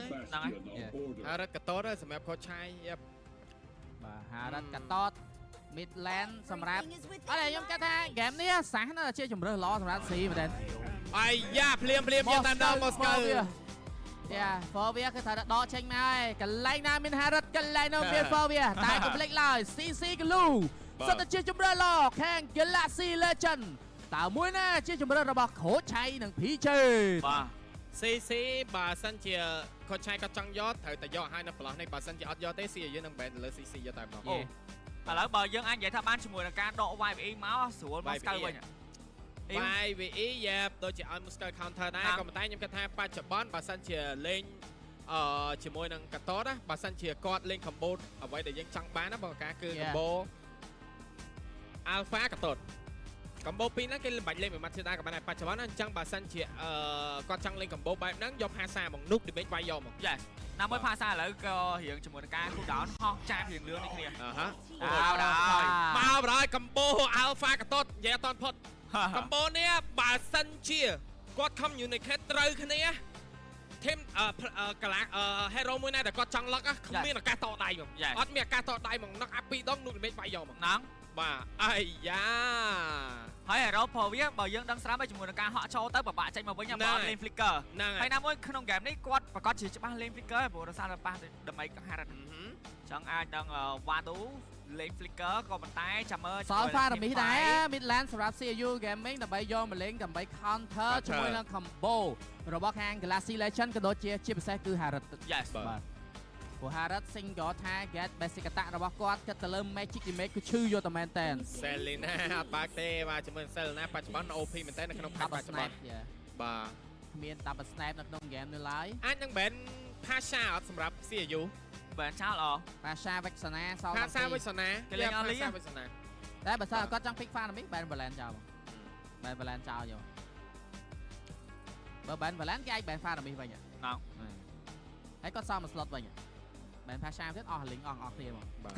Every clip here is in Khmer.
ហ្នឹងហើយ Harith កតតសម្រាប់ coach ឆៃយ៉ាប់ បាទ Harith Gatot mid lane សម្រាប់អត់ទេខ្ញុំគិតថាហ្គេមនេះសាសនៅជាជំរើសល្អសម្រាប់ស៊ីមែនទេ អាយ៉ាភ្លាមភ្លាមយកតាមដង Moscow យ៉ា Fovia គឺត្រូវតែដកចេញមកហើយកន្លែងណាមាន Harith កន្លែងនោះមាន Fovia តែកុំភ្លេចឡើយ CC Glue សុទ្ធតែជាជំរើសល្អខាង Galaxy Legend តើមួយណាជាជំរើសរបស់ខូចឆៃនិង PJ បាទ CC បើសិនជា coach ឆៃគាត់ចង់យកត្រូវតែយកឲ្យនៅប្រឡោះនេះបើសិនជាអត់យកទេ CU នឹង ban ទៅលើ CC យកតែម្ដង អូឥឡូវបើយើងអាចនិយាយថាបានជាមួយនឹងការដក YVE មកស្រួលមកស្កៅវិញ YVE យ៉ាប់ដូចជាឲ្យ Muscle counter ដែរក៏ប៉ុន្តែខ្ញុំគិតថាបច្ចុប្បន្នបើសិនជាលេងជាមួយនឹងកតតណាបើសិនជាគាត់លេង combo អ្វីដែលយើងចង់បានណាបងកាគឺ combo Alpha កតត combo ពីរហ្នឹងគេមិនបាច់លេងមួយម៉ាត់ទេដែរក៏បានដែរបច្ចុប្បន្នណាអញ្ចឹងបើសិនជាគាត់ចង់លេង combo បែបហ្នឹងយកផាសាហ្មងនុក damage វាយយកហ្មង Yes ណាមួយភាសាឥឡូវក៏រៀងជាមួយនឹងការ cool down ហោះចាបរៀងលឿននេះគ្នា អាហា អោដល់ មកបណ្ដោយ combo Alpha កតតនិយាយអត់តន់ផុត combo នេះបើសិនជាគាត់ communicate ត្រូវគ្នា team កលា hero មួយណាដែលគាត់ចង់ lock គ្មានឱកាសតដៃហ្មងអត់មានឱកាសតដៃហ្មង knock up ពីរដងនុក damage វាយយកហ្មង ហ្នឹង បាទអាយ៉ា ហើយ hero ព្រោះវាបើយើងដឹងស្រាប់ហើយជាមួយនឹងការហក់ចូលទៅពិបាកចេញមកវិញបើអត់លេង flicker ហ្នឹងហើយ ហើយណាមួយក្នុង game នេះគាត់ប្រកាសជាច្បាស់លេង flicker ព្រោះរសារប៉ះដើម្បី Harith ចឹងអាចនឹងវ៉ាឌូលេង flicker ក៏ប៉ុន្តែចាំមើល សល់ Faramis ដែរ mid lane សម្រាប់ CU Gaming ដើម្បីយកមកលេងដើម្បី counter ជាមួយនឹង combo របស់ខាង Galaxy Legend ក៏ដូចជាជាពិសេសគឺ Harith Yes បាទព្រោះ Harith single target basic attack របស់គាត់គិតទៅលើ magic damage គឺឈឺយកតែមែនតើ Selena អត់បើកទេបាទជាមួយ Selena បច្ចុប្បន្ន OP មែនតើនៅក្នុងផាច់បច្ចុប្បន្ន snap បាទ គ្មាន double snap នៅក្នុង game នេះឡើយ អាចនឹង ban Pasha អត់សម្រាប់ CU បានចោលអ Pasha Vexana សល់ Pasha Vexana គេលេងអស់លី Pasha Vexana តែបើសិនគាត់ចង់ pick Faramis ban Valen ចោល ban Valen ចោលយកបើ ban Valen គេអាច ban Faramis វិញ ហ្នឹង ហើយគាត់សល់មួយ slot វិញ ban Pasha ទៀតអស់លីងអស់អស់គ្នាហ្មង បាទ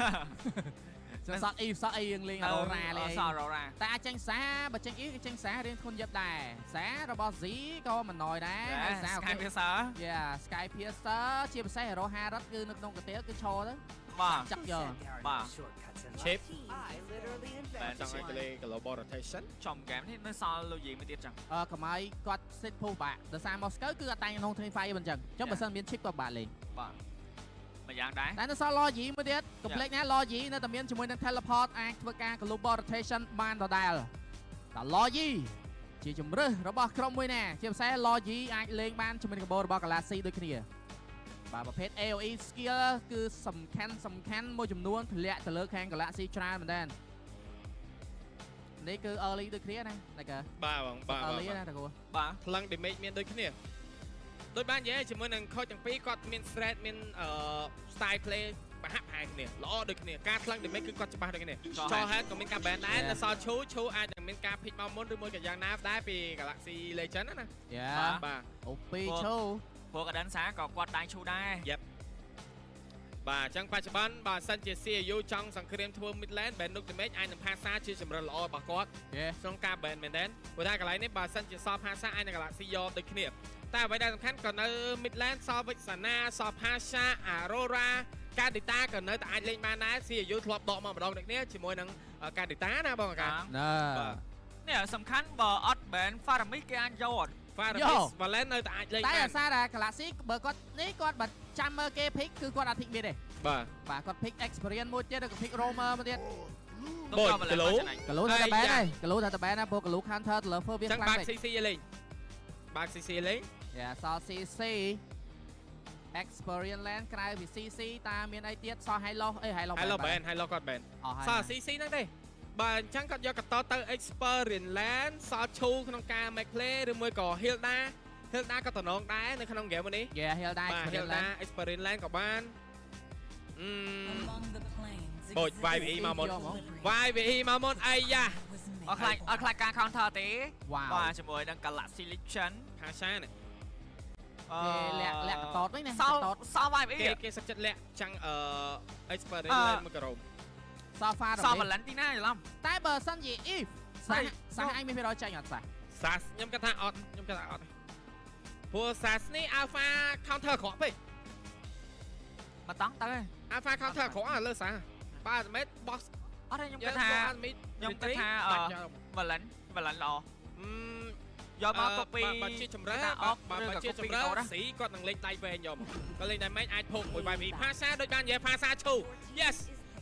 សល់អ៊ីសល់អ៊ីយើងលេង Aurora លេង សល់ Aurora តែអាចចេញសាបើចេញអ៊ីគឺចេញសារៀងធ្ងន់យឹបដែរសារបស់ Z ក៏មិនណយដែរហើយសា Sky Piercer Yeah Sky Piercer ជាពិសេស Hero Harith គឺនៅក្នុងកាទៀលគឺឈរទៅ បាទ ចាប់យក បាទ Chip បាទ ចង់ឲ្យគេលេង global rotation ចំហ្គេមនេះនៅសល់លោកយាយមួយទៀតចឹង អឺកម្ឲ្យគាត់ set ភូបាក់ដោយសារ Moscow គឺអត់តែងក្នុង Train Fire មិនចឹងចឹងបើសិនមាន chip ក៏បាក់លេង បាទមួយយ៉ាងដែរ តែនៅសល់ Logi មួយទៀតកុំភ្លេចណា Logi នៅតែមានជាមួយនឹង teleport អាចធ្វើការ global rotation បានដដែលតែ Logi ជាជំរើសរបស់ក្រុមមួយណាជាពិសេស Logi អាចលេងបានជាមួយនឹងកម្បូររបស់ Galaxy ដូចគ្នាបាទប្រភេទ AOE skill គឺសំខាន់សំខាន់មួយចំនួនធ្លាក់ទៅលើខាង Galaxy ច្រើនមែនទែននេះគឺ early ដូចគ្នាណាតែកើ បាទបងបាទ early បាទ ណាតើគូ បាទ ថ្លឹង damage មានដូចគ្នាដូចបាននិយាយជាមួយនឹង coach ទាំងពីរគាត់មាន threat មានstyle play ប្រហាក់ប្រហែលគ្នាល្អដូចគ្នាការថ្លឹង damage គឺគាត់ច្បាស់ដូចគ្នាចោហេតក៏មានការ ban ដែរនៅសល់ឈូឈូអាចនឹងមានការ pick មកមុនឬមួយក៏យ៉ាងណាដែរពី Galaxy Legend ណាណា យ៉ា បាទ អូពីឈូ ព្រោះកដិនសាក៏គាត់ដៃឈូដែរ បាទអញ្ចឹងបច្ចុប្បន្នបើសិនជា CAU ចង់សង្គ្រាមធ្វើ mid lane ban នុក damage អាចនឹងផាសាជាជំរើសល្អរបស់គាត់ យេ ក្នុងការ ban មែនទេព្រោះថាកន្លែងនេះបើសិនជាសល់ផាសាអាចនឹង Galaxy យកដូចគ្នាតែអ្វីដែលសំខាន់ក៏នៅ mid lane សល់ Vixana សល់ Pasha Aurora កាឌីតាក៏នៅតែអាចលេងបានដែរ CAU ធ្លាប់ដកមកម្ដងដូចគ្នាជាមួយនឹងកាឌីតាណាបងអាកា បាទ ណើ បាទ នេះសំខាន់បើអត់ ban Faramis គេអាចយកអត់ Faramis Valen នៅតែអាចលេង តែ បាន អាសាថា Galaxy បើគាត់នេះគាត់បើចាំមើលគេ pick គឺគាត់អត់ pick មានទេ បាទ បាទគាត់ pick experience មួយទៀតឬក៏ pick roamer មួយទៀត បូចគីឡូ គីឡូថាតែបែនហើយគីឡូថាតែបែនណាព្រោះគីឡូ counter ទៅលើ first វា ចឹងបាក់ ខ្លាំងពេក CC លេងបាក់ CC លេង យ៉ាសល់ CC experience land ក្រៅពី CC តើមានអីទៀតសល់ Hilo អេ Hilo Hello ban Hello គាត់ ban អស់ហើយ សល់ CC ហ្នឹងទេបើអញ្ចឹងគាត់យកកតទៅ Experience Land សល់ឈូក្នុងការ make play ឬមួយក៏ Hilda Hilda ក៏តំណងដែរនៅក្នុង game នេះ យ៉ា Hilda បាទ experience Hilda land Experience Land ក៏បានអឺបូច YVE មកមុន YVE មកមុនអាយ៉ា អត់ខ្លាចអត់ខ្លាចការ counter ទេ វ៉ាវ បាទជាមួយនឹង Galaxy Legend ផាសានេះ គេលាក់លាក់កតតវិញណា សល់ កតត សល់ YVE គេគេសឹកចិត្តលាក់ចាំងExperience Land មកក្រុម សល់ Far សល់ Valentina ច្រឡំ តែបើសិនជា if សាសសាសឯងមានភាគរយចាញ់អត់សាស សាសខ្ញុំគិតថាអត់ខ្ញុំគិតថាអត់ទេព្រោះសាសនេះ Alpha counter ក្រក់ពេក មកតង់ទៅហើយ Alpha counter ក្រក់លើសាបាទមិនបោះ អត់ទេខ្ញុំគិតថា ខ្ញុំគិតថាអឺ Valen Valen ល្អយកមក copy បើជាចម្រើ តាអុក បើ ឬក៏ បើជា copy ចម្រើ កតណា ស៊ីគាត់នឹងលេងដៃវែងយកមកគាត់លេងដៃម៉េចអាចភោគមួយ YV ភាសាដូចបាននិយាយភាសាឈូ Yes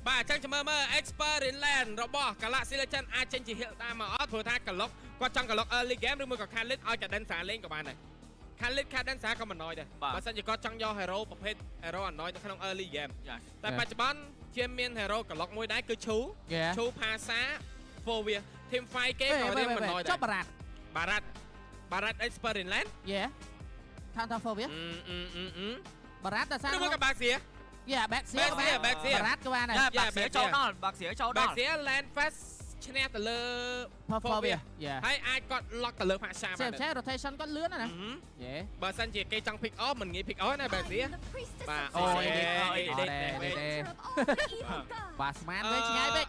បាទអញ្ចឹងចាំមើលមើល Experience Land របស់ Galaxy Legend អាចចេញជា Hilda មកអត់ព្រោះថា Galok គាត់ចង់ Galok early game ឬមួយក៏ Khalid ឲ្យ Cadenza លេងក៏បានដែរ Khalid Cadenza ក៏មិនណយដែរបើសិនជាគាត់ចង់យក hero ប្រភេទ hero អណយនៅក្នុង early game តែបច្ចុប្បន្នជាមាន hero Galok មួយដែរគឺឈូ យេ ឈូភាសា Fovia Team Fight គេក៏រៀងមិនណយដែរ ចុះបារ៉ាត់ បារ៉ាត់បារ៉ាត់ Experience Land យេ counter for វា អឺអឺអឺអឺ បារ៉ាត់តែសារ ឬមួយក៏បាក់សៀ យេ back សៀ Back សៀ back សៀ បារ៉ាត់ក៏បានដែរ យ៉ាបាក់សៀចូលដល់បាក់សៀចូលដល់ បាក់សៀ Land Fest ឈ្នះទៅលើ for វាយេ ហើយអាចគាត់ lock ទៅលើផាសា សេ បាន សេ rotation គាត់លឿនណាស់ណាយេ បើសិនជាគេចង់ pick off មិនងាយ pick off ណាបាក់សៀបាទ អូយ អេ អត់ទេទេបាទស្មានវិញឆ្ងាយពេក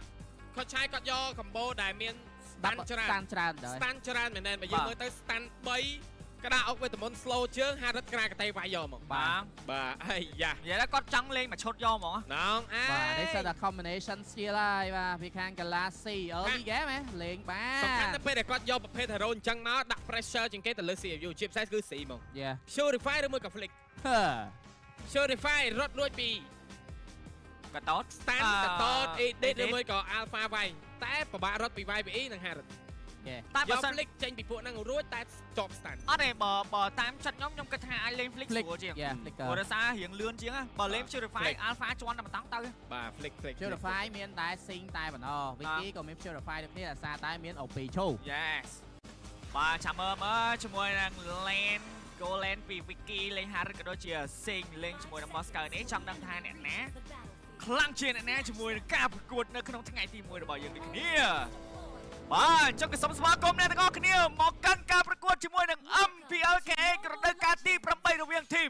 គាត់ឆាយគាត់យក combo ដែលមាន stun ច្រើន ស្តាន់ច្រើនដែរ stun ច្រើនមែនទែនបើយើងមើលទៅ stun 3ក្តារអុកវេទមន្ត slow ជើងហារិតក្រាកតេវាយយកមក បាទ បាទអាយ៉ា និយាយថាគាត់ចង់លេងមួយឈុតយកហ្មង ណងអើ បាទនេះសិតតែ combination skill ហើយបាទពីខាង Galaxy early game ហ៎លេងបា សំខាន់ ន នៅពេលដែលគាត់យកប្រភេទ hero អញ្ចឹងមកដាក់ pressure ជាងគេទៅលើ CFU ជាពិសេសគឺ C ហ្មង យេ Purify ឬមួយក៏ Flick ហឺ Purify រត់រួចពី កតត Stun អឺ កតត Edit Edit ឬមួយក៏ Alpha វាយតែពិបាករត់ពី YPE និង Harith យេ យក តែបើសិន Flick ចេញពីពួកហ្នឹងរួចតែជាប់ Stun អត់ទេបើបើតាមចិត្តខ្ញុំខ្ញុំគិតថាអាចលេង Flick ស្រួលជាង យេ flicker ព្រោះដោយសាររៀងលឿនជាងបើលេង Purify Flick Alpha ជន់តែម្ដងទៅ បាទ Flick Flick Purify មានដែរ sing តែប៉ុណ្ណោះ Wiki ក៏មាន Purify ដូចគ្នាដោយសារតែមាន OP ឈូ Yes បាទចាំមើលមើលជាមួយនឹង Lane Go Lane ពី Wiki លេង Harith ក៏ដូចជា Sing លេងជាមួយនឹង Moscow នេះចង់ដឹងថាអ្នកណាខ្លាំងជាងអ្នកណាជាមួយនឹងការប្រកួតនៅក្នុងថ្ងៃទី1របស់យើងដូចគ្នាបាទអញ្ចឹងក៏សូមស្វាគមន៍អ្នកទាំងអស់គ្នាមកកាន់ការប្រកួតជាមួយនឹង MPLK រដូវកាលទី8រវាងធីម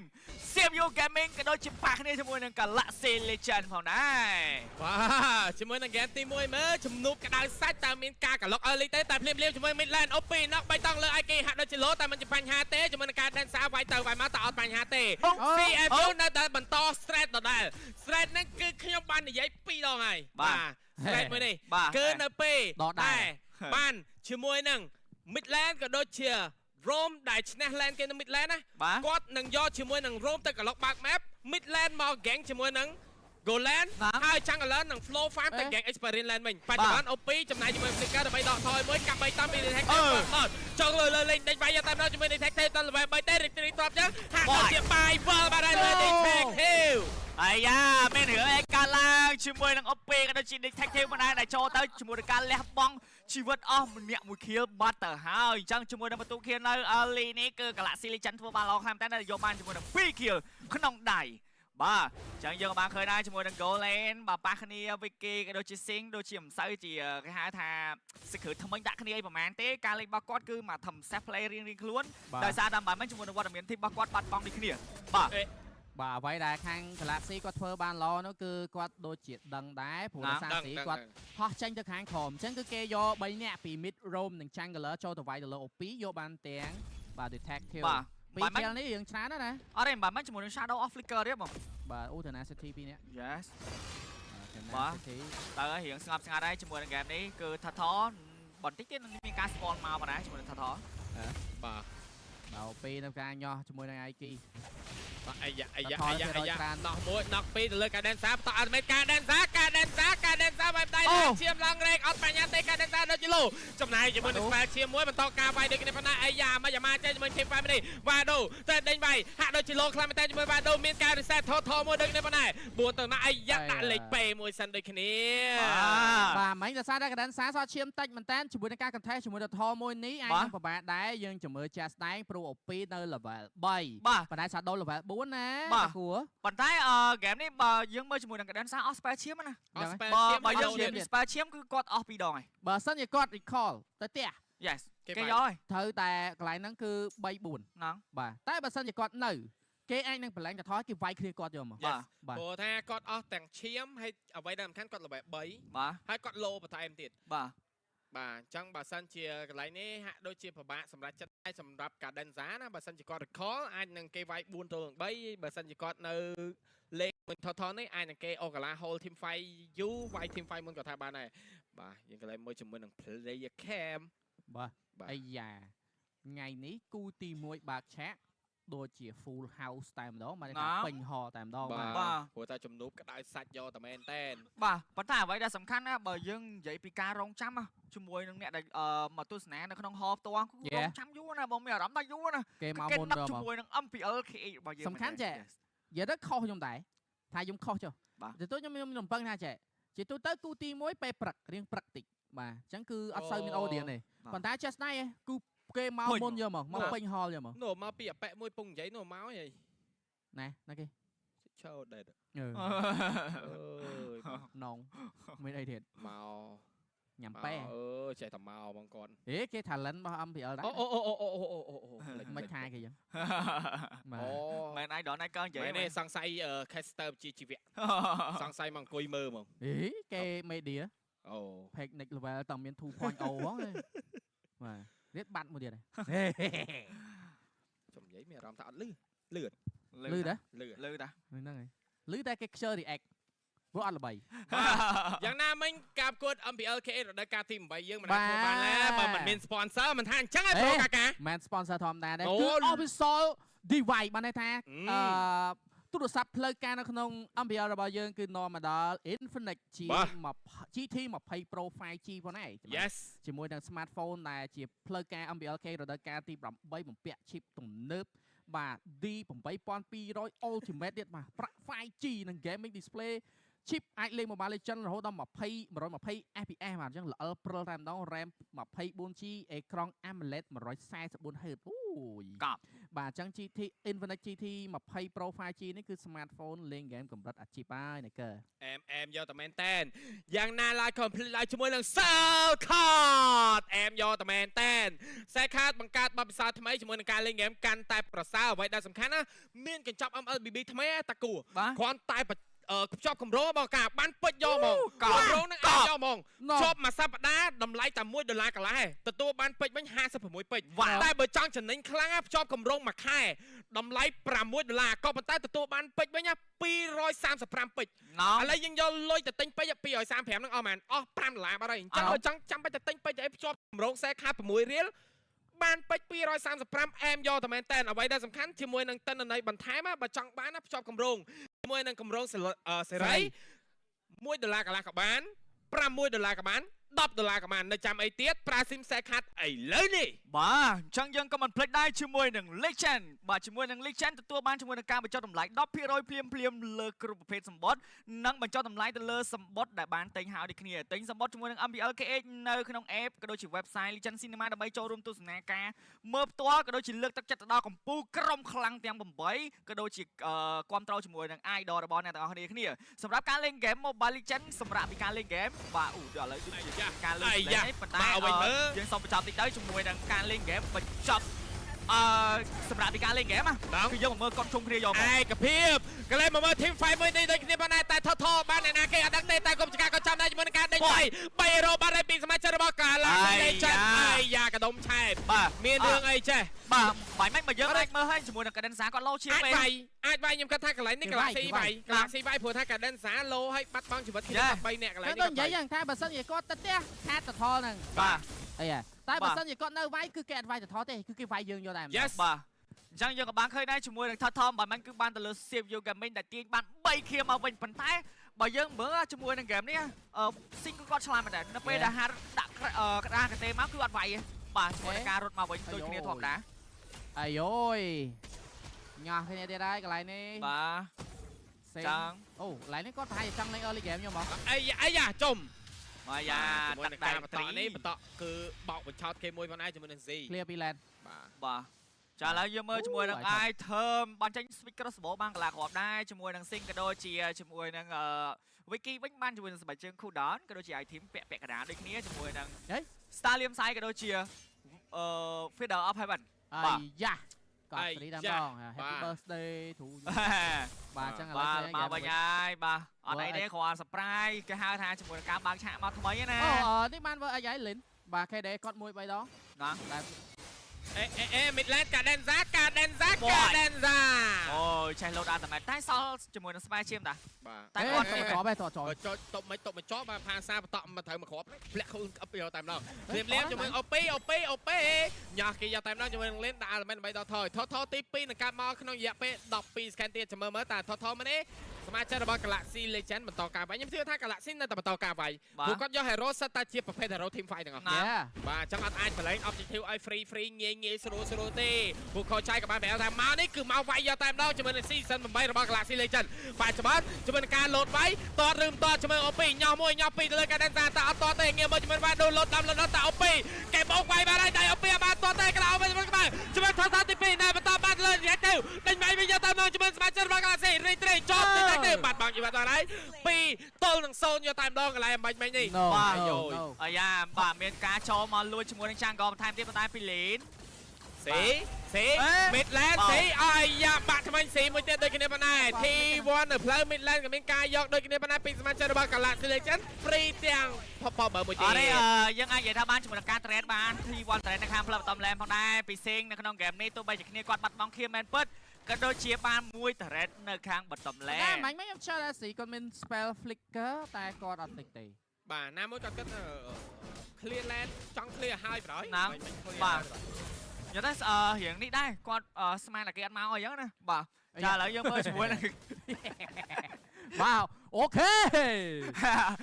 CFU Gaming ក៏ដូចជាប៉ះគ្នាជាមួយនឹង Galaxy Legend ផងដែរ បាទជាមួយនឹងហ្គេមទី1មើលជំនួបក្តៅសាច់តើមានការក្លុក early ទេតែភ្លាមៗជាមួយ Midland OP ណុក3តង់លើ IK ហាក់ដូចជាលោតែមិនជាបញ្ហាទេជាមួយនឹងការ dance វាយទៅវាយមកតើអត់បញ្ហាទេ CFU នៅតែបន្ត threat ដដែល threat ហ្នឹងគឺខ្ញុំបាននិយាយ2ដងហើយ បាទ threat មួយនេះ បាទ គឺនៅពេល ដដែល បានជាមួយនឹង Midland ក៏ដូចជា Rome ដែលឈ្នះ Land គេនៅ Midland ណា បាទ គាត់នឹងយកជាមួយនឹង Rome ទៅក្លុកបើក map Midland មក gang ជាមួយនឹង Golan បាទ ហើយ Jungle នឹង Flow Farm ទៅ អេ gang Experience Land វិញបច្ចុប្បន្ន OP ចំណាយជាមួយ Flicker ដើម្បីដកថយមួយកាប់3តាមពី Detective គាត់ដល់ចង់លើលើលេងដេញវាយយកតាមដល់ជាមួយ Detective ដល់ level 3ទេ Retreat ទ្របចឹងហាក់ដូចជាបាយវិលបាទហើយលើ Detective អាយ៉ាមានរឿងអីកើតឡើងជាមួយនឹង OP ក៏ដូចជា Detective ម្នាក់ដែលចូលទៅជាមួយនឹងការលះបង់ជីវិតអស់ម្នាក់មួយខៀលបាត់ទៅហើយអញ្ចឹងជាមួយនឹងបន្ទូខៀលនៅ early នេះគឺ Galaxy Legend ធ្វើបានល្អខ្លាំងតែយកបានជាមួយនឹង2ខៀលក្នុងដៃបាទអញ្ចឹងយើងក៏បានឃើញដែរជាមួយនឹង Goal Lane បាទប៉ះគ្នា Wiki ក៏ដូចជា Sing ដូចជាមិនសូវជាគេហៅថាសក្តិថ្មិញដាក់គ្នាអីប្រហែលទេការលេងរបស់គាត់គឺមកធ្វើ set play រៀងៗខ្លួនដោយសារតែមិនជាមួយនឹងវត្តមានធីមរបស់គាត់បាត់បង់ដូចគ្នាបាទ បាទអ្វីដែលខាង Galaxy គាត់ធ្វើបានល្អនោះគឺគាត់ដូចជាដឹងដែរព្រោះដោយសារ ដឹងដឹង ស៊ីគាត់ហោះចេញទៅខាងក្រោមអញ្ចឹងគឺគេយក3នាក់ពី Mid Roam និង Jungler ចូលទៅវាយទៅលើ OP យកបានទាំងបាទ Detective បាទ ពីរ បាទមិន kill នេះរឿងច្រើនណាស់ណា អត់ទេបាទមិនជាមួយនឹង Shadow of Flicker ទេបង បាទអូ Tenacity ពីរនាក់ Yes បាទ បាទ Tenacity តើរៀងស្ងប់ស្ងាត់ហើយជាមួយនឹងហ្គេមនេះគឺថាថបន្តិចទៀតនឹងមានការ spawn មកប៉ុណ្ណាជាមួយនឹងថាថ បាទ បាទ OP នៅការញាស់ជាមួយនឹង IK បាទអាយ៉ាអាយ៉ា ថយ អាយ៉ាអាយ៉ា ទៅរយច្រើន ណោះមួយណោះពីរទៅលើការ Dancer បន្តអត់មេការ Dancer ការ Dancer ការ Dancer បែបដៃ អូ ឡើងឈាមឡើងរែកអត់បញ្ញាទេការ Dancer ដូចជាលោចំណាយជាមួយនឹង spell ឈាមមួយបន្តការវាយដូចគ្នាប៉ុណ្ណាអាយ៉ាមកយ៉ាមកចេញជាមួយ Team Fight នេះវ៉ាដូតែដេញវាយហាក់ដូចជាលោខ្លាំងមែនតើជាមួយវ៉ាដូមានការ reset ថថមួយដូចគ្នាប៉ុណ្ណា4ទៅមកអាយ៉ាដាក់លេខ P មួយសិនដូចគ្នា បាទមិញដោយសារតែកណ្ដានសាសអត់ឈាមតិចមែនតើជាមួយនឹងការ contest ជាមួយនឹងថមួយនេះអាចនឹងពិបាកដែរយើងជំរឿជាក់ស្ដែងព្រោះ OP នៅ level 3 បាទ ប៉ុន្តែសាដូ level 4ណា បាទ គួរ ប៉ុន្តែអឺហ្គេមនេះបើយើងមើលជាមួយនឹង Cadenza អស់ spell ឈាមណា អត់ spell បើ ឈាម បើយើង អត់ឈាម និយាយពី spell ឈាមគឺគាត់អស់ពីរដងហើយ បើសិនជាគាត់ recall ទៅផ្ទះ Yes គេវាយ គេយកហើយ ត្រូវតែកន្លែងហ្នឹងគឺ3 4 ហ្នឹង បាទតែបើសិនជាគាត់នៅគេអាចនឹងប្រឡែងកថយគេវាយគ្នាគាត់យកមក បាទ បាទ ព្រោះថាគាត់អស់ទាំងឈាមហើយអ្វីដែលសំខាន់គាត់ level 3 បាទ ហើយគាត់លោបន្ថែមទៀត បាទ បាទអញ្ចឹងបើសិនជាកន្លែងនេះហាក់ដូចជាពិបាកសម្រាប់ចិត្តតែសម្រាប់ Cadenza ណាបើសិនជាគាត់ recall អាចនឹងគេវាយ4ទល់នឹង3បើសិនជាគាត់នៅលេង មួយថថនេះអាចនឹងគេអូកាឡា hold team fight យូវាយ team fight មុនក៏ថាបានដែរបាទយើងក៏លេមួយជាមួយនឹង player cam បាទ បាទ អាយ៉ាថ្ងៃនេះគូទី1បើកឆាកដូចជា full house តែម្ដងបានន័យថាពេញហតែម្ដងបាទ បាទព្រោះតែជំនួបក្តៅសាច់យកតែមែនតែន បាទប៉ុន្តែអ្វីដែលសំខាន់ណាបើយើងនិយាយពីការរងចាំជាមួយនឹងអ្នកដែលមកទស្សនានៅក្នុង hall ផ្ទាល់គឺរងចាំយូរណាបងមានអារម្មណ៍ថាយូរណា គេមក គេ មុនដល់មក នឹកជាមួយនឹង MPL KH របស់យើង សំខាន់ចេះ និយាយទៅខុសខ្ញុំដែរថាខ្ញុំខុសចុះ បាទ ទៅខ្ញុំរំពឹងថាចេះជាទូទៅគូទី1ពេលព្រឹករៀងព្រឹកតិចបាទអញ្ចឹងគឺអត់សូវមាន audience ទេប៉ុន្តែចេះស្នៃឯងគឺគេមកមុនយកមកមកពេញ hall យកមក នោះមកពីអប៉ែមួយពងនិយាយនោះមកហី ណែណាគេ ឆោដេត អឺ អើយ នងមានអីទៀត មក ញ៉ាំប៉ែ អឺចេះតែមកបងគាត់ ហេគេ talent របស់ MPL ដែរ អូអូអូអូអូអូអូអូ មិនថាគេចឹងបាទ អូ មែនឯងដល់ណៃកើនិយាយ មែនទេសង្ស័យ caster ជាជីវៈសង្ស័យមកអង្គុយមើលហ្មង ហេគេ media អូ page next level តើមាន2.0 ផងទេបាទទៀតបាត់មួយទៀតហេ ចំនិយាយមានអារម្មណ៍ថាអត់លឺលឺ លឺដែរ លឺ លឺតា ហ្នឹងហើយលឺតែគេខ្ជិល react ព្រោះអត់ល្បី យ៉ាងណាមិញការប្រកួត MPL KH រដូវកាលទី8យើងមិនអាចធ្វើបានឡើយបើមិនមាន sponsor មិនថាអញ្ចឹងឯងប្រូកាកា មិន sponsor ធម្មតាដែរ អូ គឺ official device បានន័យថា អឺ អឺទូរស័ព្ទផ្លូវការនៅក្នុង MPL របស់យើងគឺនាំមកដល់ Infinix G បាទ GT 20 Pro 5G ផងដែរ Yes ជាមួយនឹង smartphone ដែលជាផ្លូវការ MPL K រដូវកាលទី8បំពាក់ chip ទំនើបបាទ D 8200 Ultimate ទៀតបាទប្រាក់ 5G និង gaming display chip អាចលេង Mobile Legends រហូតដល់20 120 FPS បាទអញ្ចឹងល្អិលព្រិលតែម្ដង RAM 24G អេក្រង់ AMOLED 144 Hz អូយក ប់ បាទអញ្ចឹង GT Infinix GT 20 Pro 5G នេះគឺ smartphone លេងហ្គេមកម្រិតអាជីពហើយណាកើ អែមអែមយកតែមែនតែនយ៉ាងណាឡើយ complete ឡើយជាមួយនឹង Cell Card អែមយកតែមែនតែន Cell Card បង្កើតបទពិសោធន៍ថ្មីជាមួយនឹងការលេងហ្គេមកាន់តែប្រសើរអ្វីដែលសំខាន់ណាមានកញ្ចប់ MLBB ថ្មីតាគួរ បាទ គ្រាន់តែភ្ជាប់គម្រោងបងការបានពេជ្រយកហ្មង កប់ គម្រោងនឹងអាចយកហ្មង ណ៎ ជាប់មួយសប្តាហ៍តម្លៃតែ1ដុល្លារកន្លះឯងទទួលបានពេជ្រវិញ56ពេជ្រ វ៉ាវ តែបើចង់ចំណេញខ្លាំងណាភ្ជាប់គម្រោងមួយខែតម្លៃ6ដុល្លារក៏ប៉ុន្តែទទួលបានពេជ្រវិញណា235ពេជ្រ ណង ឥឡូវយើងយកលុយទៅទិញពេជ្រ235ហ្នឹងអស់ហ្មងអស់5ដុល្លារបាត់ហើយអញ្ចឹង អើ បើចង់ចាំបាច់ទៅទិញពេជ្រអីភ្ជាប់គម្រោងខ្សែខា6រៀលបានពេជ្រ235អែមយកតែមែនតែនអ្វីដែលសំខាន់ជាមួយនឹងតិន្នន័យបន្ថែមណាបើចង់បានណាភ្ជាប់គម្រោងជាមួយនឹងគម្រោងសេរី1ដុល្លារកន្លះក៏បាន6ដុល្លារក៏បាន10ដុល្លារក៏បាននៅចាំអីទៀតប្រើស៊ីមខ្សែខាត់ឥឡូវនេះ បាទអញ្ចឹងយើងក៏មិនភ្លេចដែរជាមួយនឹង Legend បាទជាមួយនឹង Legend ទទួលបានជាមួយនឹងការបញ្ចុះតម្លៃ10%ភ្លាមភ្លាមៗលើគ្រប់ប្រភេទសម្បត្តិនិងបញ្ចុះតម្លៃទៅលើសម្បត្តិដែលបានទិញហើយដូចគ្នាទិញសម្បត្តិជាមួយនឹង MPL KH នៅក្នុង app ក៏ដូចជា website Legend Cinema ដើម្បីចូលរួមទស្សនាការមើលផ្ទាល់ក៏ដូចជាលើកទឹកចិត្តទៅដល់កម្ពុជាក្រុមខ្លាំងទាំង8ក៏ដូចជាគាំទ្រជាមួយនឹង idol របស់អ្នកទាំងអស់គ្នាគ្នាសម្រាប់ការលេង game Mobile Legend សម្រាប់ពីការលេង game បាទអូដល់ឥឡូវដូចជាការលេង អាយ៉ា នេះប៉ុន្តែ មកឲ្យវិញមើល យើងសូមបញ្ចប់តិចទៅជាមួយនឹងការលេងហ្គេមបញ្ចប់អឺសម្រាប់ពីការលេងហ្គេមណា ដល់ គឺយើងមកមើលកត់ជុំគ្នាយកមក ឯកភាពកន្លែងមកមើល team fight មួយនេះដូចគ្នាបានដែរតែថថបានអ្នកណាគេអត់ដឹងទេតែគុំចកាក៏ចាំដែរជាមួយនឹងការដេញដៃ3រ៉ូបានហើយពីសមាជិករបស់កាឡាលេចាត់អាយ៉ាកដុំឆែប បាទ មានរឿងអីចេះ បាទបាយមិនមកយើងអាចមើលឲ្យជាមួយនឹងកាដិនសាគាត់លោឈាមពេក អាចវាយអាចវាយខ្ញុំគិតថាកន្លែងនេះកន្លែងស៊ីវាយកន្លែងស៊ីវាយព្រោះថាកាដិនសាឡូឲ្យបាត់បង់ជីវិតគ្នា3នាក់កន្លែង ចឹង នេះ ទៅនិយាយយ៉ាងថាបើសិនជាគាត់ទៅផ្ទះខាតតថហ្នឹង បាទ អីហ่ะតែ បាទ បើសិនជាគាត់នៅវាយគឺគេអត់វាយតថទេគឺគេវាយយើងយកតែម្ដង Yes បាទអញ្ចឹងយើងក៏បានឃើញដែរជាមួយនឹងថថបាយមិនគឺបានទៅលើ CFU Gaming ដែលទាញបាន3ខៀមមកវិញប៉ុន្តែបើយើងមើលជាមួយនឹងហ្គេមនេះអឺស៊ីងគឺគាត់ឆ្លាតមែនដែរនៅពេលដែលហាត់ដាក់ក្តារកតេមកគឺអត់វាយទេបាទជាមួយនឹងការរត់មកវិញដូចគ្នាធម្មតា អាយយញោះគ្នាទៀតហើយកន្លែងនេះ បាទ សេ ចឹង អូកន្លែងនេះគាត់ប្រហែលជាចង់លេង early game ខ្ញុំហ៎ អីអីយ៉ាចំ មកយ៉ា ជាមួយ ទឹកដែ នឹងការបន្ត កត្រី នេះបន្តគឺបោកបញ្ឆោតគេមួយផងដែរជាមួយនឹង Z clear ពី lane បាទ បាទចាឥឡូវយើងមើលជាមួយនឹង អូ item បានចេញ switch crossbow បានកន្លះគ្រាប់ដែរជាមួយនឹង sing ក៏ដូចជាជាមួយនឹងអឺ wiki វិញបានជាមួយនឹងស្បែកជើង cooldown ក៏ដូចជា item ពាក់ពាក់កណ្ដាលដូចគ្នាជាមួយនឹង ហេ Starlium Sai ក៏ដូចជាអឺ Feather of Heaven អា បាទ យ៉ាគាត់ស្រីតែម្ដង Happy birthday to you បាទអញ្ចឹងឥឡូវ បាទ ឃើញ មកវិញហើយបាទអត់អីទេគ្រាន់ surprise គេហៅថាជាមួយនឹងការបើកឆាកមកថ្មីណា អូអឺនេះបានវើអីហើយលិនបាទ KD គាត់មួយ3ដង ណា តែ អេអេអេ mid lane កាដេនសាកាដេនសាកាដេនសា អូយចេះលោតអាតែតែសល់ជាមួយនឹងស្បែឈាមតា បាទ តែគាត់ ទៅជាប់ឯងតច បើចុចតុបមិនតុបមិនចោបាទផាសាបតក់មកត្រូវមកគ្រាប់ផ្លាក់ខ្លួនក្អឹបយកតែម្ដងភ្លាមភ្លាមជាមួយអូពីអូពីអូពីញ៉ោះគេយកតែម្ដងជាមួយនឹងលេនដាក់ element ដើម្បីដល់ថយថថទី2នឹងកាត់មកក្នុងរយៈពេល12 second ទៀតចាំមើលមើលតើថថមកនេះសមាជិករបស់ Galaxy Legend បន្តការវាយខ្ញុំជឿថា Galaxy នៅតែបន្តការវាយព្រោះគាត់យក hero សិតតែជាប្រភេទ hero team fight ទាំងអស់ ណា បាទចង់អត់អាចប្រឡែង objective ឲ្យ free free ងាយងាយស្រួលស្រួលទេពួកខោចៃក៏បានប្រាប់ថាមកនេះគឺមកវាយយកតែម្ដងជាមួយនឹង season 8របស់ Galaxy Legend បាទច្បាស់ជាមួយនឹងការលោតវាយតតឬមិនតតជាមួយ OP ញោះមួយញោះពីរទៅលើការដេនសាតអត់តតទេងាយមកជាមួយបាទដូលោតដំលោតដល់តា OP កែបោកវាយបានហើយតែ OP បានតតទេក្លៅវិញជាមួយក្បាលជាមួយថតទី2ណែបន្តបានលើរយៈទៅដេញវាយវិញយកតែម្ដងជាមួយសមាជិករបស់ Galaxy រីត្រីជាប់ទីទៅបាត់បង់ជីវិតដល់ហើយ2ទល់នឹង0យកតែម្ដងកន្លែងបាញ់មិញនេះ បាទអាយ៉ាបាទមានការចូលមកលួចជាមួយនឹងចាំងកបន្ថែមទៀតប៉ុន្តែពីលីន ស៊ីស៊ី mid lane ស៊ីអាយ៉ាបាក់ថ្មិញស៊ីមួយទៀតដូចគ្នាប៉ុណ្ណែ T1 នៅផ្លូវ mid lane ក៏មានការយកដូចគ្នាប៉ុណ្ណែពីសមាជិករបស់ Galaxy Legend free ទាំងផបបើមួយទៀត អរេយើងអាចនិយាយថាបានជាមួយនឹងការ trade បាន T1 trade នៅខាងផ្លូវបន្ត lane ផងដែរពីសេងនៅក្នុង game នេះទោះបីជាគ្នាគាត់បាត់បង់ខៀមមែនពិតក៏ដូចជាបានមួយ trade នៅខាងបន្ត lane តែមិញមិញខ្ញុំជឿថាស៊ីគាត់មាន spell flicker តែគាត់អត់តិចទេ បាទណាមួយគាត់គិត clear lane ចង់ clear ឲ្យប្រយ បាទយល់តែអឺរៀងនេះដែរគាត់ស្មានតែគេអត់មកអីចឹងណាបាទចាឥឡូវយើងមើលជាមួយនឹង វ៉ាវ okay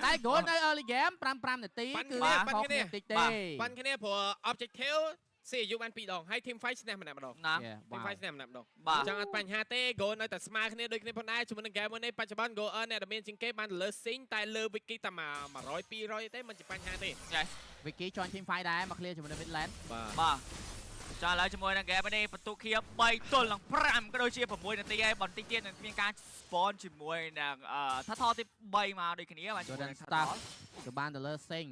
តែ goal នៅ early game 5 5នាទីគឺ ប៉ាន់គ្នា តិចទេ ប៉ាន់គ្នាព្រោះ objective CU បាន2ដងហើយ team fight ឈ្នះម្នាក់ម្ដង ណា team fight ឈ្នះម្នាក់ម្ដង បាទ ចឹងអត់បញ្ហាទេ goal នៅតែស្មើគ្នាដូចគ្នាផងដែរជាមួយនឹង game មួយនេះបច្ចុប្បន្ន goal earn អ្នកដែលមានជាងគេបានលើ sing តែលើ wiki តែ100 200ទេមិនជាបញ្ហាទេ Wiki join team fight ដែរមក clear ជាមួយនឹង mid lane បាទ បាទចាឥឡូវជាមួយនឹង game នេះបន្ទុកខៀប3ទល់នឹង5ក៏ដូចជា6នាទីហើយបន្តិចទៀតនឹងមានការ spawn ជាមួយនឹងថាថទី3មកដូចគ្នាបាទជាមួយ Jordan នឹង Staff ក៏បានទៅលើ Sing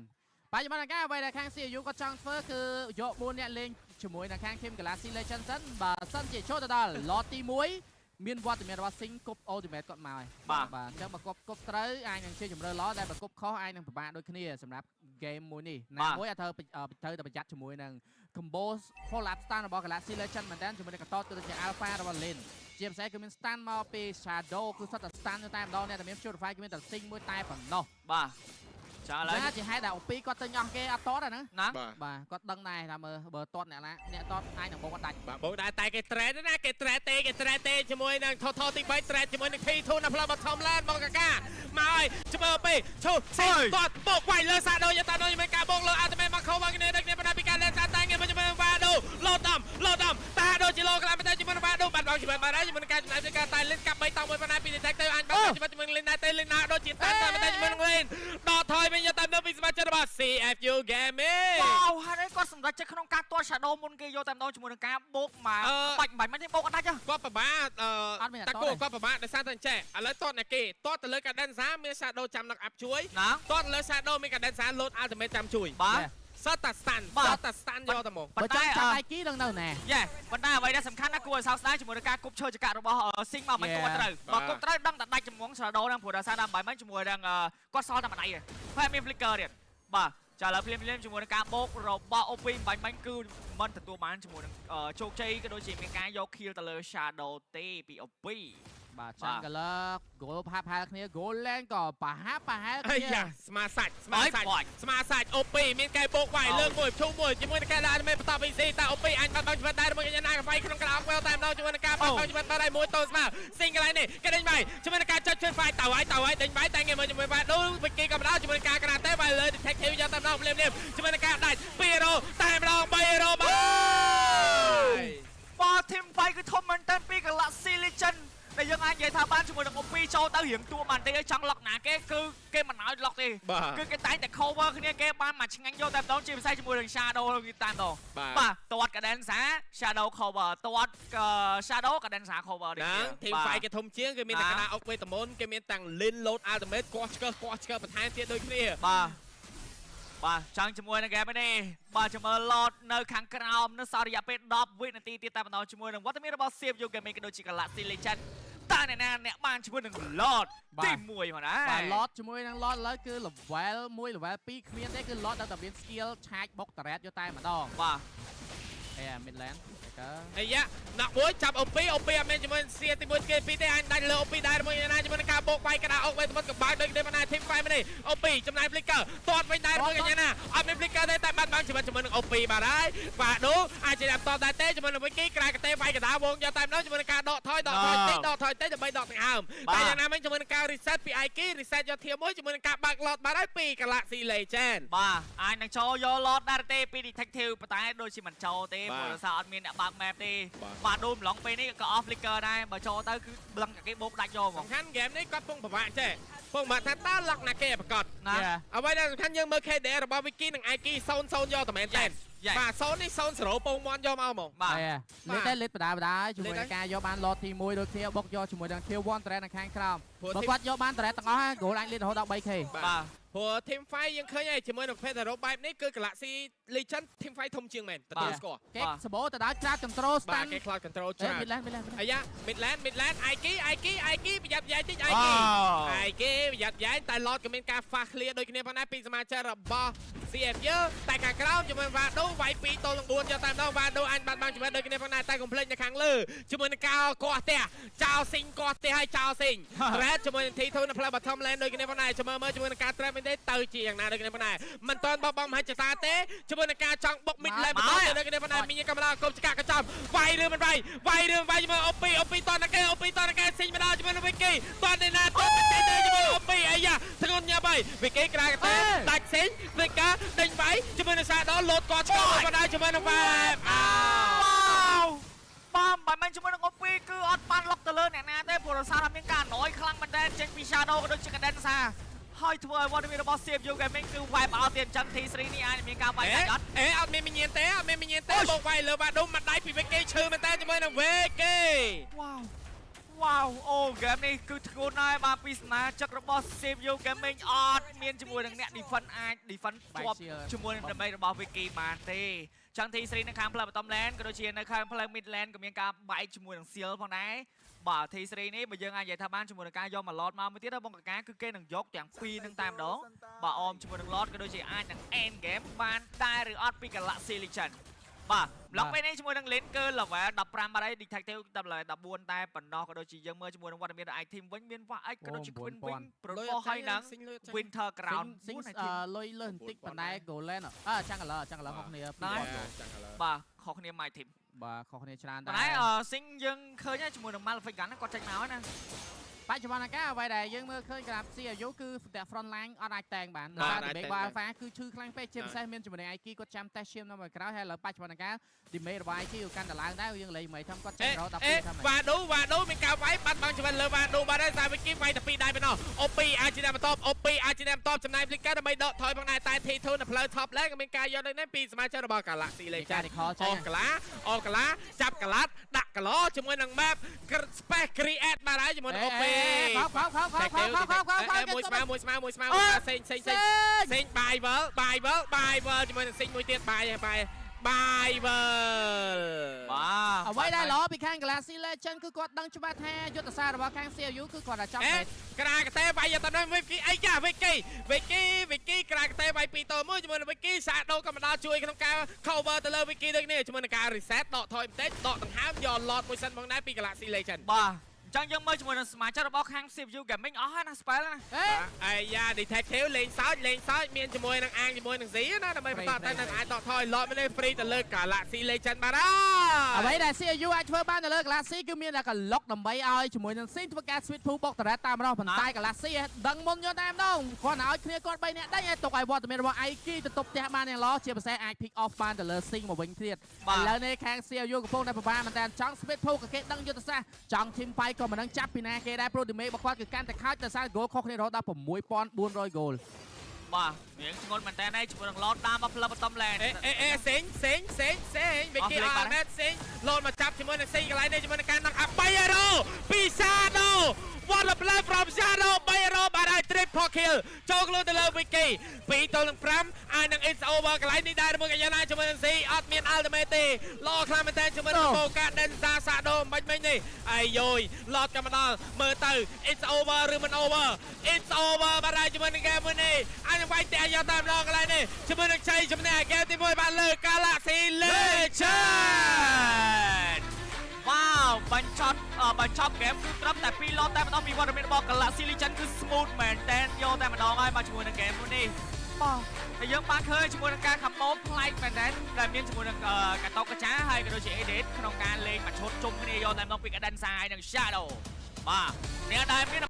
បច្ចុប្បន្នការអ្វីដែលខាង CU គាត់ចង់ធ្វើគឺយក4អ្នកលេងជាមួយនឹងខាង Team Galaxy Legends សិនបើសិនជាចូលទៅដល់ lot ទី1មានវត្តមានរបស់ Sing គប់ ultimate គាត់មកហើយ បាទ បាទអញ្ចឹងបើគប់គប់ត្រូវអាចនឹងជាជំរឿ lot តែបើគប់ខុសអាចនឹងពិបាកដូចគ្នាសម្រាប់ game មួយនេះណាមួយអាចត្រូវត្រូវតែប្រយ័ត្នជាមួយនឹង combo follow up stun របស់ Galaxy Legend មែនតើជាមួយនឹងកតតគឺជា Alpha របស់ Lin ជាពិសេសគឺមាន stun មកពី Shadow គឺសុទ្ធតែ stun នៅតែម្ដងអ្នកតែមាន Purify គឺមានតែ Sing មួយតែប៉ុណ្ណោះ បាទចាឥឡូវ ចាជាហេតុដែលអូពីគាត់ទៅញោះគេអត់តតអាហ្នឹង ណា បាទ បាទគាត់ដឹងដែរថាមើលបើតតអ្នកណាអ្នកតតអាចនឹងបងគាត់ដាច់ បាទបងដែរតែគេ trade ណាគេ trade ទេគេ trade ទេជាមួយនឹងថថទី3 trade ជាមួយនឹង T2 នៅផ្លូវ bottom lane មកកាកាមកហើយជាមួយពីឈូស៊ីតតបោកវាយលើសាដូយកតាដូជាមួយការបោកលើ ultimate មកខោមកគ្នាដូចគ្នាបណ្ដាពីការលេងសាតាងាយមកជាមួយនឹងវ៉ាដូលោតដំលោតដំតាដូជាលោក្លាមតែជាមួយនឹងវ៉ាដូបាត់បង់ជីវិតបាត់ហើយជាមួយនឹងការចំណាយពីការតែលិនកាប់3តង់មួយបណ្ដាពី detect ទៅអាចបាត់ជីវិតជាមួយនឹងលិនដែរទេលិនណាដូចជាតាតែតែជាមួយនឹងលិនដកថយវិញយកតាមនៅពីសមាជិករបស់ CFU Gaming វ៉ាវហេតុអីគាត់សម្រេចចិត្តក្នុងការទាត់ Shadow មុនគេយកតែម្ដងជាមួយនឹងការបោកមកបាច់បាច់មិនទេបោកអត់ដាច់ហ៎ គាត់ប្របាតាគោគាត់ប្របាដោយសារតែអញ្ចេះឥឡូវតតអ្នកគេតតទៅលើ Cadenza មាន Shadow ចាំ knock up ជួយ ណា តតលើ Shadow មាន Cadenza load ultimate ចាំជួយ បាទ សតតែ stun សតតែ stun យកតែមក បើ ប៉ុន្តែ ចង់ចាប់ដៃគីដឹងនៅណា យេប៉ុន្តែអ្វីដែលសំខាន់ណាស់គួរឲ្យសោកស្ដាយជាមួយនឹងការគប់ឈើចករបស់ស៊ីងមកមិនគប់ត្រូវបើគប់ត្រូវដឹងតែដាច់ចំង Shadow ហ្នឹងព្រោះដោយសារតែមិនជាមួយនឹងគាត់សល់តែម្ដាយឯងហើយមាន flicker ទៀតបាទចាឥឡូវភ្លាមភ្លាមជាមួយនឹងការបោករបស់ OP បាញ់បាញ់គឺមិនទទួលបានជាមួយនឹងជោគជ័យក៏ដូចជាមានការយក kill ទៅលើ Shadow ទេពី OP បាទ Jungler goal ផាផាលគ្នា goal lane ក៏ប្រហាក់ប្រហែល គ្នា អាយ៉ាស្មាសាច់ស្មាសាច់ស្មាសាច់ OP មានកែបោកវាយលើកមួយឈូមួយជាមួយនឹងការដាក់មេបន្តពីស៊ីតា OP អញបាត់បង់ជីវិតដែរមួយកញ្ញាណាកហ្វៃក្នុងក្លងវែលតែម្ដងជាមួយនឹងការបាត់បង់ជីវិតបាត់ហើយមួយតូស្មើស៊ីងកន្លែងនេះគេដេញវាយជាមួយនឹងការចុចជួយហ្វាយតៅហើយតៅហើយដេញវាយតែងាយមើលជាមួយវាយដូវិគីក៏ម្ដងជាមួយនឹងការក្រាតទេវាយលើ detective យកតែម្ដងភ្លាមៗជាមួយនឹងការដាច់2 hero តែម្ដង3 hero បាយ បាទ team fight គឺធំមែនតើពី Galaxy Legend ដែលយើងអាចនិយាយថាបានជាមួយនឹង OP ចូលទៅរៀងទួបានតិចឲ្យចង់លុកណាគេគឺគេមិនឲ្យលុកទេ បាទ គឺគេតែងតែ cover គ្នាគេបានមកឆ្ងាញ់យកតែម្ដងជាពិសេសជាមួយនឹង Shadow គេតែម្ដង បាទ បាទទាត់ Cadenza Shadow cover ទាត់ Shadow Cadenza cover ដូច ហ្នឹង គ្នា team fight គេធំជាងគេមានតែកណ្ដាលអុកវេទមន្តគេមានទាំង Lin load ultimate កោះឆ្កើកោះឆ្កើបន្ថែមទៀតដូចគ្នា បាទបាទចង់ជាមួយនឹង game នេះបាទចាំមើល Lord នៅខាងក្រោមនៅសល់រយៈពេល10វិនាទីទៀតតែម្ដងជាមួយនឹងវត្តមានរបស់ CFU Gaming ក៏ដូចជា Galaxy Legend តើអ្នកណាអ្នកបានជាមួយនឹង Lord ទី1ផងណា បាទ lot ជាមួយនឹង lot ឥឡូវគឺ level 1 level 2គ្មានទេគឺ lot ដល់តែមាន skill ឆាចបុកតារ៉េតយកតែម្ដង បាទ អេ mid lane តែកើ អាយ៉ាណាក់មួយចាប់អូពីអូពីអត់មានជាមួយសៀទី1គេ2ទេអញដាច់លើអូពីដែរមួយណាជាមួយនឹងការបោកវាយកដាអុកវេទមត់កបើដូចគ្នាបណ្ណា team fight នេះអូពីចំណាយ flicker ទាត់វិញដែរមួយកញ្ញាណាអត់មាន flicker ទេតែបាត់បង់ជីវិតជាមួយនឹងអូពីបាទហើយបាទដូអាចជាតបដែរទេជាមួយនឹងវិគីក្រៅកតេវាយកដាវងយកតែម្ដងជាមួយនឹងការដកថយដកថយតិចដកថយតិចដើម្បីដកដង្ហើមតែយ៉ាងណាមិញជាមួយនឹងការ reset ពី IK reset យកធៀមួយជាមួយនឹងការបើក lot បាទហើយពី Galaxy Legend បាទអាចនឹងចូលយក Lord ដែរទេពី Detective ប៉ុន្តែដូចជាមិនចូលទេ បាទ ព្រោះដោយសារអត់មានអ្នកបើក map ទេ បាទ បាទដូម្លងពេលនេះក៏ off flicker ដែរបើចូលទៅគឺបលឹងតែគេបោកដាច់យកហ្មង សំខាន់ហ្គេមនេះគាត់ពងពិបាកចេះពងពិបាកថាតើលុកណាគេប្រកាស ណា អ្វីដែលសំខាន់យើងមើល KDR របស់ Wiki និង IK 0 0យកតែមែនទេ Yes. បាទ0នេះ0 0ពងមន់យកមកហ្មង បាទ លេតតែលេតបដាបដាជាមួយ លេត នឹងការយកបាន lot ទី1ដូចគ្នាបុកយកជាមួយនឹង Tier 1 turret នៅខាងក្រោម ព្រោះ បើគាត់យកបាន turret ទាំងអស់ gold អាចលេតរហូតដល់ 3K បាទ បាទ ព្រោះ Team Fight យើងឃើញហើយជាមួយនឹង Pedro បែបនេះគឺ Galaxy Legend Team Fight ធំជាងមែនទទួលស្គាល់ គេសបោទៅដល់ crowd control បាទ stun គេ cloud control អេ ច្រើន mid lane mid lane mid lane អាយ៉ា mid lane mid lane Aiki Aiki Aiki ប្រយ័ត្នប្រយែងតិច Aiki Aiki ប្រយ័ត្នប្រយែងតែ Lord ក៏មានការ fast clear ដូចគ្នាផងដែរពីសមាជិករបស់ CFU តែខាងក្រោមជាមួយ Vado វាយ2ទល់នឹង4យកតែម្ដង Vado អញបាត់បង់ជាមួយដូចគ្នាផងដែរតែកុំភ្លេចនៅខាងលើជាមួយនឹងការកោះផ្ទះចោលស៊ីងកោះផ្ទះឲ្យចោលស៊ីង Red ជាមួយនឹង T2 នៅផ្លូវ bottom lane ដូចគ្នាផងដែរជាមួយមើលជាមួយនឹងការ trap វិញទេទៅជាយ៉ាងណាដូចគ្នាផងដែរមិនទាន់បោះបង់មហិច្ឆតាទេជាមួយនឹងការចង់បុក mid lane បន្តទៀតដូចគ្នាផងដែរមានកម្លាំងកុំឆ្កាក់កញ្ចំវាយឬមិនវាយវាយឬមិនវាយជាមួយអូពីអូពីតនគេអូពីតនគេស៊ីងមកដល់ជាមួយនឹងវិគីតនណាតនចេញទៅជាមួយអូពីអាយ៉ាធ្ងន់ញ៉ាំហើយវិគីក្រៅកតែដាច់ស៊ីងវិកាដេញវាយជាមួយនឹងសាដល់លោតកឆ្កល់មកដល់ជាមួយនឹងវ៉ែបអោ វ៉ាវបាទមិនមែនជាមួយនឹងអូពីគឺអត់បានលុកទៅលើអ្នកណាទេព្រោះដោយសារតែមានការណយខ្លាំងមែនតើចេញពី Shadow ក៏ដូចជា Cadenza ហើយធ្វើឲ្យវត្តមានរបស់ CFU Gaming គឺ wipe out ទៀតអញ្ចឹង T3 នេះអាចនឹងមានការវាយដាច់អត់ អេអត់មានវិញ្ញាណទេអត់មានវិញ្ញាណទេបោកវាយលើបាដុំមកដៃពីវិគីឈឺមែនតើជាមួយនឹងវិគី វ៉ាវវ៉ាវអូហ្គេមនេះគឺធ្ងន់ហើយបាទពីសមាជិករបស់ CFU Gaming អត់មានជាមួយនឹងអ្នក defend អាច defend ជាប់ជាមួយនឹងដើម្បីរបស់ Wiki បានទេចឹង T3 នៅខាងផ្លូវ bottom lane ក៏ដូចជានៅខាងផ្លូវ mid lane ក៏មានការបែកជាមួយនឹង Seal ផងដែរបាទ T3 នេះបើយើងអាចនិយាយថាបានជាមួយនឹងការយកមក Lord មកមួយទៀតបងកកាគឺគេនឹងយកទាំងពីរនឹងតែម្ដងបាទអមជាមួយនឹង Lord ក៏ដូចជាអាចនឹង end game បានដែរឬអត់ពី Galaxy Legend បាទឡុកពេលនេះជាមួយនឹង Lin គឺ level 15បាត់ហើយ Detective តែ level 14តែប៉ុណ្ណោះក៏ដូចជាយើងមើលជាមួយនឹងវត្តមាន item វិញមាន Wax ក៏ដូចជា Queen Wing ប្រកបហើយនឹង Winter Crown ស៊ីង 4 item លុយលើសបន្តិចប៉ុន្តែ gold lane អើចាំងឥឡូវចាំងឥឡូវខុសគ្នា ណា ចាំងឥឡូវ បាទខុសគ្នាមួយ item បាទខុសគ្នាច្រើន ប៉ុន្តែអឺ Sing យើងឃើញហើយជាមួយនឹង Malefic Gun គាត់ចេញមកហើយណា បច្ចុប្បន្នកាអ្វីដែលយើងមើលឃើញក្រាប CFU គឺតែ front line អត់អាចតែងបានដោយសារតែ Big Alpha គឺឈឺខ្លាំងពេកជាពិសេសមានជាមួយនឹង IQ គាត់ចាំតេស្តឈាមនៅមួយក្រោយហើយឥឡូវបច្ចុប្បន្នកា damage របស់ IQ កាន់តែឡើងដែរយើងលេងមិនធំគាត់ អេ ចេញរហូតដល់ អេ 2ធំ វ៉ាដូវ៉ាដូមានការវាយបាត់បង់ជីវិតលើវ៉ាដូបាត់ហើយសាវិគីវាយតែពីរដៃប៉ុណ្ណោះអូពីអាចជាអ្នកបន្ទាប់អូពីអាចជាអ្នកបន្ទាប់ចំណាយ flicker ដើម្បីដកថយផងដែរតែ T2 នៅផ្លូវ top lane ក៏មានការយកដូចនេះពីសមាជិករបស់ Galaxy លេ Legend ខលចេញ អូកាឡាអូកាឡាចាប់កាឡាត់ដាក់កាឡជាមួយនឹង map space create បាទហើយជាមួយនឹងអូពី ខោខោខោខោខោខោខោខោខោ មួយស្មើមួយស្មើមួយស្មើមួយសេងសេងសេងសេងបាយវិលបាយវិលបាយវិលជាមួយនឹងសេងមួយទៀតបាយបាយបាយវិល បាទ អ្វីដែលល្អពីខាង Galaxy Legend គឺគាត់ដឹងច្បាស់ថាយុទ្ធសាស្ត្ររបស់ខាង CFU គឺគាត់តែចង់ អេក្រាកតេវាយយកទៅដល់វិគីអីចាវិគីវិគីវិគីក្រាកតេវាយ2ត1ជាមួយនឹងវិគីសាដូក៏មកដល់ជួយក្នុងការ cover ទៅលើវិគីដូចនេះជាមួយនឹងការ reset ដកថយបន្តិចដកដង្ហើមយក lot មួយសិនផងដែរពី Galaxy Legend បាទអញ្ចឹងយើងមើលជាមួយនឹងសមាជិករបស់ខាង CFU Gaming អស់ហើយណា spell ណា អេ អាយ៉ា detective លេងសើចលេងសើចមានជាមួយនឹងអាងជាមួយនឹង Z ណាដើម្បីបន្តតែនឹងអាចដកថយ lot មួយនេះ free ទៅលើ Galaxy Legend បាទ អ្វីដែល CFU អាចធ្វើបានទៅលើ Galaxy គឺមានតែកលុកដើម្បីឲ្យជាមួយនឹង Sing ធ្វើការ switch pool បុកតរ៉ាតាមរស់ប៉ុន្តែ Galaxy ដឹងមុនយកតែម្ដងគាត់ឲ្យគ្នាគាត់3នាក់ដេញឲ្យទុកឲ្យវត្តមានរបស់ IQ ទៅទប់ផ្ទះបានយ៉ាងល្អជាពិសេសអាច pick off បានទៅលើ Sing មកវិញទៀត បាទ ឥឡូវនេះខាង CFU កំពុងតែពិបាកមែនតើចង់ split pool ក៏គេដឹងយុទ្ធសាស្ត្រចង់ team fight ក៏មិនដឹងចាប់ពីណាគេដែរព្រោះ damage របស់គាត់គឺកាន់តែខើចតែសារ goal ខុសគ្នារហូតដល់6400 goal បាទរៀងធ្ងន់មែនតើហើយជាមួយនឹង Lord តាមមកផ្លូវ bottom lane អេអេអេសេងសេងសេងសេងវិគីអត់មែនសេងលោតមកចាប់ជាមួយនឹងសេងកន្លែងនេះជាមួយនឹងការនឹកអា3 hero ពី Shadow What a play from Shadow 3 hero បាទហើយ triple Triple kill ចូលខ្លួនទៅលើ Wiki 2-5អាចនឹង it's over កន្លែងនេះដែរមួយកញ្ញាណាជាមួយនឹង C អត់មាន ultimate ទេល្អខ្លាំងមែនតើជាមួយនឹងបូកា Densa សាដូមិនមិញនេះអាយយឡតក៏មកដល់មើលទៅ it's over ឬមិន over? It's over បាទហើយជាមួយនឹង game មួយនេះអាចនឹងវាយតែយកតែម្ដងកន្លែងនេះជាមួយនឹងជ័យជំនះ game ទី1បានលើ Galaxy Legend។ វ៉ាវបញ្ចប់ហ្គេមគឺត្រឹមតែ2 lot តែម្ដងពីវត្តមានរបស់ Galaxy Legend គឺ smooth មែនតើយកតែម្ដងហើយមកជាមួយនឹងហ្គេមមួយនេះបាទហើយយើងបានឃើញជាមួយនឹងការ combo ប្លែកមែនតើដែលមានជាមួយនឹងកាតូកាចាហើយក៏ដូចជា edit ក្នុងការលេងមួយឈុតជុំគ្នាយកតែម្ដងពី Cadenza ហើយនិង Shadow បាទអ្នកដែលមាន